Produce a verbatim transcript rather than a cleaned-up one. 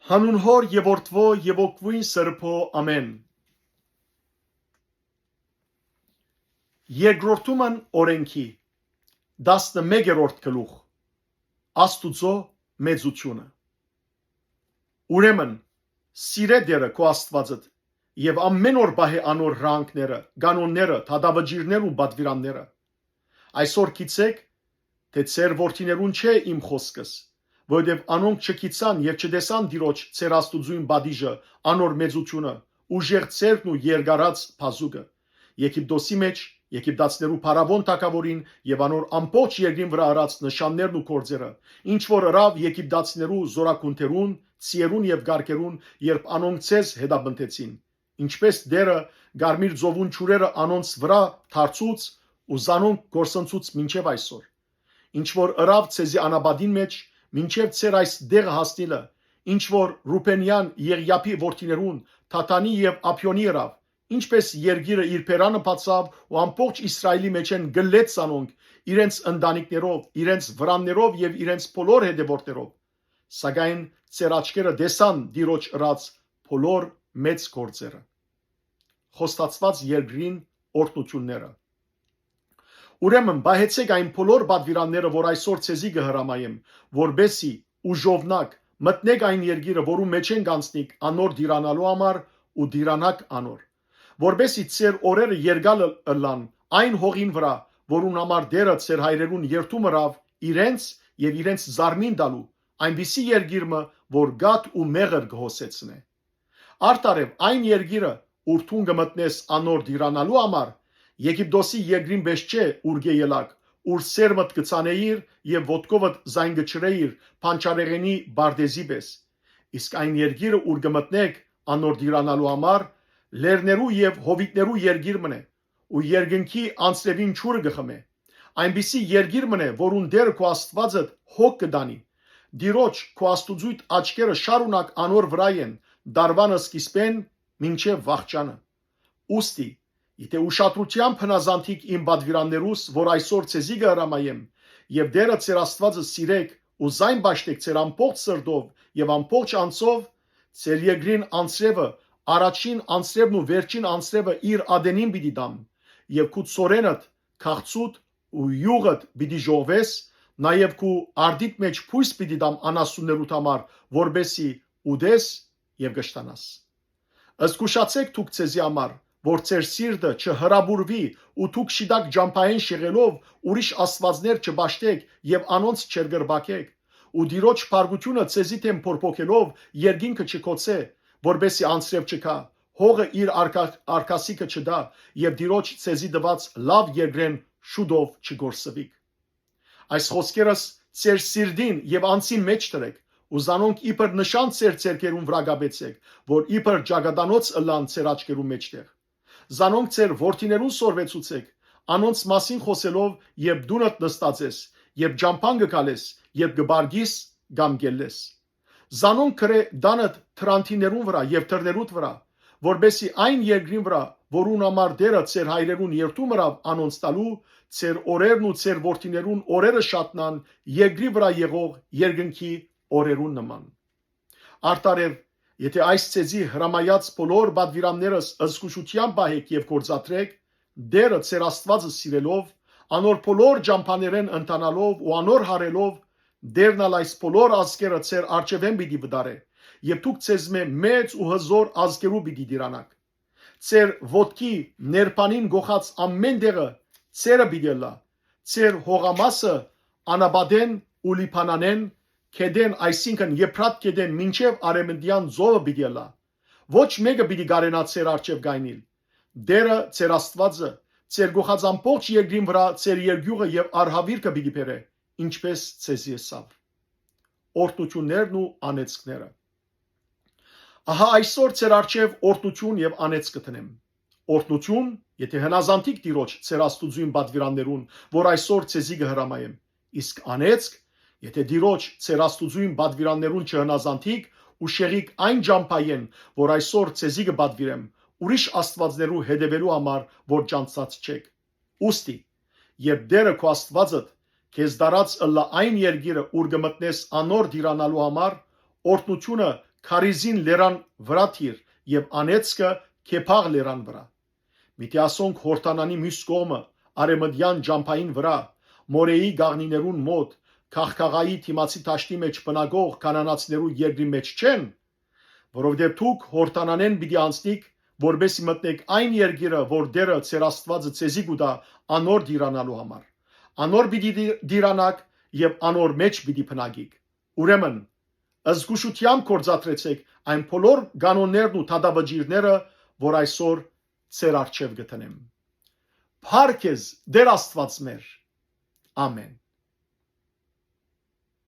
Հանուն Հօր եւ Որդւոյ եւ Ոգւոյն Սրբոյ, ամէն։ Երկրորդումն օրէնքի, տասնմեկերորդ գլուխ, Աստուծոյ մեծութիւնը։ Ուրեմն, սիրէ Տէրը քո Աստուածդ եւ ամէն օր պահէ անոր հրահանգները, կանոնները, դատավճիռներն ու պատուիրանները։ Այսօր գիտցէք, թէ ձեր որդիներուն չէ իմ խօսքս, որովհետեւ անոնք չգիտցան եւ չտեսան Տիրոջ ձեր Աստուծոյն պատիժը, անոր մեծութիւնը, ուժեղ ձեռքն ու երկարած բազուկը, Եգիպտոսի մէջ, եգիպտացիներու փարաւոն թագաւորին եւ անոր ամբողջ երկրին վրայ ըրած նշաններն ու գործերը, ինչ որ ըրաւ եգիպտացիներու զօրագունդերուն, ձիերուն եւ կառքերուն, երբ անոնք ձեզ հետապնդեցին, ինչպէս Տէրը Կարմիր ծովուն ջուրերը անոնց վրայ դարձուց ու զանոնք կորսնցուց մինչեւ այսօր։ Ինչ որ ըրաւ ձեզի անապատին մէջ, մինչեւ ձեր այս տեղը հասնիլը, ինչ որ Ռուբենեան Եղիաբի որդիներուն, Թաթանի եւ Աբիոնի ըրաւ, ինչպէս երկիրը իր բերանը բացաւ ու ամբողջ Իսրայէլի մէջէն գլլեց զանոնք իրենց ընտանիքներով, իրենց վրաններով եւ իրենց բոլոր հետեւորդներով, սակայն ձեր աչքերը տեսան Տիրոջ ըրած բոլոր մեծ գործերը։ Խոստացուած երկրին օրհնութիւնները։ Ուրեմն, պահեցէք այն բոլոր պատուիրանները, որ այսօր ձեզի կը հրամայեմ, որպէսզի ուժովնաք, մտնէք այն երկիրը, որու մէջէն կ'անցնիք անոր տիրանալու համար ու տիրանաք անոր, որպէսզի ձեր օրերը երկալ ըլլան այն հողին վրայ, որուն համար Տէրը ձեր հայրերուն երդում ըրաւ իրենց եւ իրենց զարմին տալու, այնպիսի երկիր մը, որ կաթ ու մեղր կը հոսեցնէ։ Արդարեւ այն երկիրը, ուր դուն կը մտնես անոր տիրանալու համար, Եգիպտոսի երկրին պէս չէ, ուրկէ ելաք, ուր սերմդ կը ցանէիր եւ ոտքովդ զայն կը ջրէիր բանջարեղենի պարտէզի պէս։ Իսկ այն երկիրը, ուր կը մտնեք անոր տիրանալու համար, լեռներու եւ հովիտներու երկիր մըն է, ու երկնքի անձրեւին ջուրը կը խմէ։ Այնպիսի երկիր մըն է, որուն Տէրը քո Աստուածդ հոգ կը տանի։ Տիրոջ, քո Աստուծոյդ աչքերը շարունակ անոր վրայ են, դարուան սկիզբէն մինչեւ վախճանը։ Ուստի, եթէ ուշադրութեամբ հնազանդիք իմ պատուիրաններուս, որ այսօր ձեզի կը հրամայեմ, եւ Տէրը ձեր Աստուածը սիրէք ու զայն պաշտէք ձեր ամբողջ սրտով եւ ամբողջ անձով, ձեր երկրին անձրեւը, առաջին անձրեւն ու վերջին անձրեւը իր ատենին պիտի տամ, եւ քու ցորենդ, քաղցուդ ու իւղդ պիտի ժողվես, նաեւ քու արտիդ մէջ բոյս պիտի տամ անասուններուդ համար, որպէսզի ուտես եւ կշտանաս։ Զգուշացէք դուք ձեզի համար, որ ձեր սիրտը չհրապուրուի ու դուք շիտակ ճամբայէն շեղելով՝ ուրիշ աստուածներ չպաշտէք եւ անոնց չերկրպագէք, ու Տիրոջ փառքութիւնը ձեզի դէմ բորբոքելով՝ երկինքը չկոցէ, որպէսզի անձրեւ չգայ, հողը իր արկա-, արկասիքը չտայ եւ Տիրոջ ձեզի տուած լաւ երկրէն շուտով չկորսուիք։ Այս խօսքերս ձեր սիրտին եւ անձին մէջ դրէք ու զանոնք իբր նշան ձեր ձեռքերուն վրայ կապեցէք, որ իբր ճակատանոց ըլլան ձեր աչքերուն մէջտեղ։ Զանոնք ձեր որդիներուն սորվեցուցէք, անոնց մասին խօսելով, երբ տունդ նստած ես, երբ ճամբան կը քալես, երբ կը պառկիս կամ կ'ելլես։ Զանոնք գրէ տանդ թրանթիներուն վրայ եւ դռներուդ վրայ, որպէսզի այն երկրին վրայ, որուն համար Տէրը ձեր հայրերուն երդում ըրաւ անոնց տալու, ձեր օրերն ու ձեր որդիներուն օրերը շատնան երկրի վրայ եղող երկնքի օրերուն նման։ Արդարեւ, եթէ այս ձեզի հրամայած բոլոր պատուիրաններս զգուշութեան պահէք եւ գործադրէք, Տէրը ձեր Աստուածը սիրելով, անոր բոլոր ճամբաներէն ընթանալով ու անոր յարելով, Տէրն ալ այս բոլոր ազգերը ձեր առջեւէն պիտի վտարէ, եւ դուք ձեզմէ մեծ ու հզօր ազգերու պիտի տիրանաք։ Ձեր ոտքի ներբանին գոխած ամէն տեղը ձերը պիտի ըլլայ, ձեր հողամասը անապատէն ու Լիբանանէն, գետէն, այսինքն Եփրատ գետէն մինչեւ արեւմտեան ծովը պիտի ըլլայ։ Ոչ մէկը պիտի կարենայ ձեր առջեւ կայնիլ։ Տէրը ձեր Աստուածը ձեր գոխած ամբողջ երկրին վրայ ձեր երկիւղը եւ արհաւիրքը պիտի բերէ, ինչպէս ձեզի ըսաւ։ Օրհնութիւններն ու անեծքները։ Ահա այսօր ձեր առջեւ օրհնութիւն եւ անեծք կը դնեմ։ Օրհնութիւն, եթէ հնազանդիք Տիրոջ ձեր Աստուծոյն պատուիրաններուն, որ այսօր ձեզի կը հրամայեմ, իսկ անեծք, եթէ Տիրոջ ձեր Աստուծոյն պատուիրաններուն չհնազանդիք ու շեղիք այն ճամբայէն, որ այսօր ձեզի կը պատուիրեմ, ուրիշ աստուածներու հետեւելու համար, որ ճանչցած չէք։ Ուստի, երբ Տէրը քո Աստուածդ քեզ դարած ըլլայ այն երկիրը, ուր կը մտնես անոր տիրանալու համար, օրհնութիւնը Քարիզին լերան վրայ դիր եւ անեծքը Քեփաղ լերան վրայ։ Միթի ասոնք Յորդանանի միւս կողմը, արեւմտեան ճամբային վրայ, մորեի գաղնիներուն մօտ, քաղքաղայի դիմացի դաշտի մէջ բնակող կանանացիներու երկրի մէջ չե՞ն, որովհետեւ դուք Յորդանանէն պիտի անցնիք, որպէս զի մտնէք այն երկիրը, որ Տէրը ձեր Աստուածը ձեզի կու տայ անոր տիրանալու համար։ Անոր պիտի տի-, տիրանաք եւ անոր մէջ պիտի բնակիք։ Ուրեմն, զգուշութեամբ գործադրեցէք այն բոլոր կանոններն ու դատավճիռները, որ այսօր ձեր առջեւ կը դնեմ։ Փառք ես, Տէր Աստուած մեր։ Ամէն։